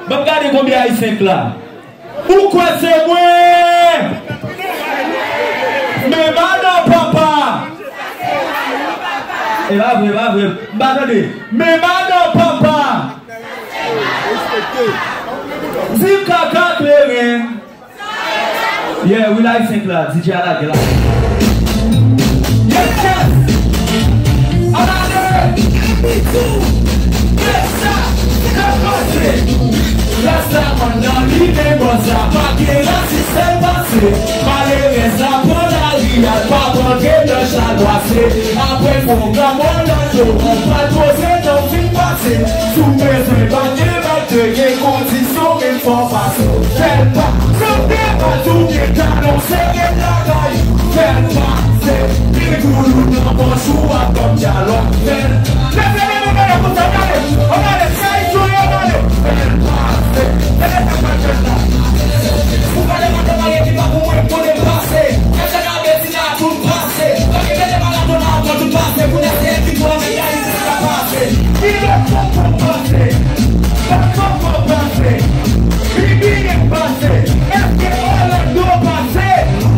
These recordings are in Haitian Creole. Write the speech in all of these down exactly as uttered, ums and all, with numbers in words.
Ban m gade konbyen Ayisyen k la. Ou kwè se mwen? Men madan papa. E pa vre, pa vre. M pa tande. Men madan papa. Di kaka kleren. Yeah, wi, Live senk la, D J a lage la. Yes, yes. Ann ale. Yes, sa. Sa k pase? Rastaman nan limen bòs la, pa gen rasis, sèl pase. Malerèz la pran lari a, l pa manke nan chalbwase. Apre pwogram Orlando, ou pral poze nan fin pase. Si w bezwen bat, gen bat, gen kondisyon, men fò w pase. Fè l pa, se w te pa tou gen talon, sere l lakay ou. Fè l pase, gen gouloun nan pòch ou, a kòm dyalòg. Fè l, leve men nou, gade konsa, gade, gade, sa y tou ye, gade. Fè l pase, gade sa k pral fèt la. Ou gade madanm Maryè ki pa pou mwen, konnen pase. Gade sa k ap di la, tout pase. Gade, gade madanm la, tout pase. Kounye a se èk ki pou anmède Ayiti, sa k ap pase. Ki lè poko pase? Sa poko pase? Bibi pase? Èske Orlando pase?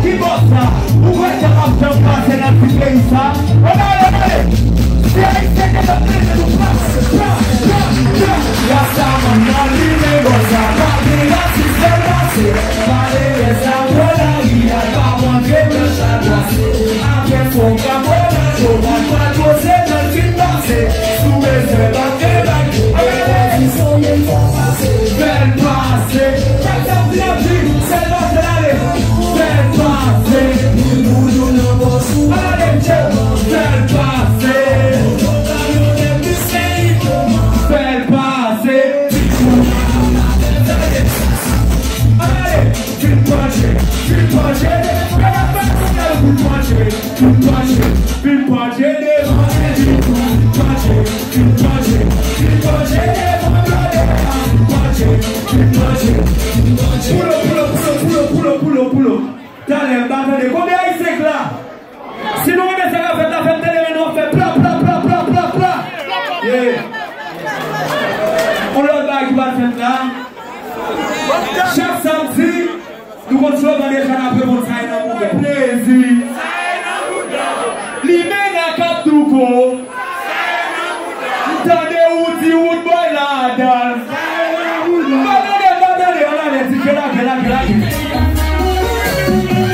Ki bò sa? Ou kwè sa p ap janm pase nan ti peyi sa? Ann ale, ann ale! Si Ayisyen te konn leve nou pase, pra, pra, pra. Rastaman nan limen bòs la, pa gen rasis, fè l pase. Malerèz la pran lari a, l pa manke nan chalbwase. Apre pwogram Orlando, w ap pral poze nan fin pase. Si w bezwen bat, gen bat, gen kondisyon, men fò w pase. Fè l pase. Fè l pase, fè l ale. Fè l pase. Ale, fè l pase. Fè l pase. Ale, fin panche, fin panche. Fè l pase, fin panche. Fin panche, fin panche devan Edi tou. Fin panche, fin panche, fin panche devan Blòdè a. Fin panche, fin panche, fin panche. Pull up, pull up, pull up, pull up, pull up, pull up, pull up. Talè, m pa tande. Konbyen Ayisyen k la? Si nou renmen sa k ap fèt la, fè m tande men nou ap fè pla, pla, pla, pla, pla, pla. Yeah. On lòt bagay ki pral fèt la. Chak samdi, nou konn slogan deja, n ap reponn sa e nan mouvè. Plezi. Limena k ap douko. M tande ou di wood boy ladan l. M pa tande, m pa tande, ann ale, D J lage, lage, lage.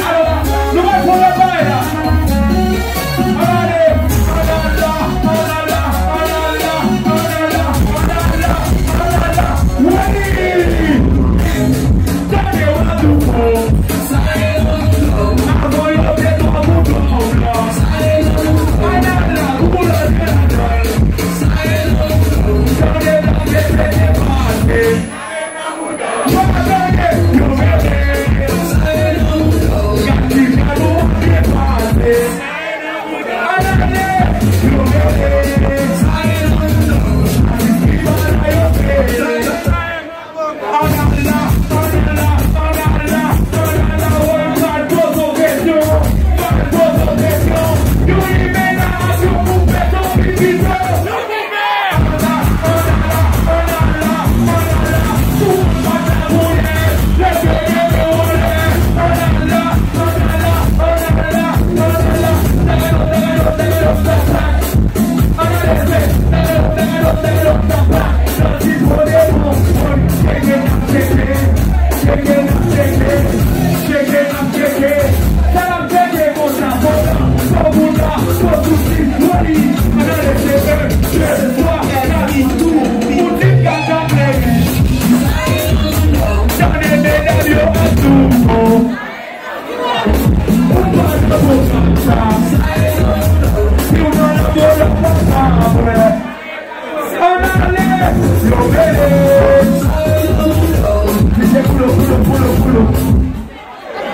Alò, nou pral pran lòt bagay la. Ann ale, ann ale, ann ale, ann ale. Wi! Tande w ap douko. Avan yo te twa bouton blan. Ann ale la, koulè de ladan l. Tande la, tande, tande, pase. Yo pa tande, yo rele. Gad ki jan nou ap byen pase. Ann ale, yo rele. Atis ki pa la yo rele. Ann ale la, ann ale la, ann ale la, ann ale la, woy, pa poze w kesyon, pa poze w kesyon. Yon limena ak yon koupèt, yon pipito. Ann ale! Yo rele! Misye pull up, pull up, pull up, pull up.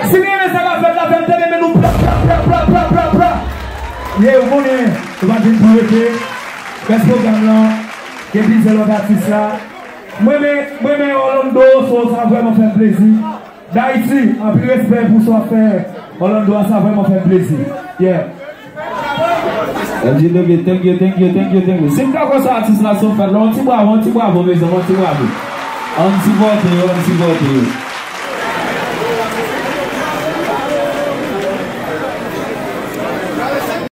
Si nou renmen sa k ap fèt la, fè m tande men nou pla, pla, pla. Ye, ou konnen, nou pa vin pou rete. Rès pwogram lan, gen plizyè lòt atis la. Mwen renmen, mwen renmen Orlando, so sa vrèman fè m plezi. Dayiti, anpil respè pou sa w ap fè. Orlando a, sa vrèman fè m plezi. Yeah. L di, "Thank you, thank you, thank you, thank you." Si m ka kwè sa atis la, se yon fèt la, yon ti bravo, yon ti bravo, mezanmi, yon ti bravo. Ann sipòte yo, ann sipòte yo.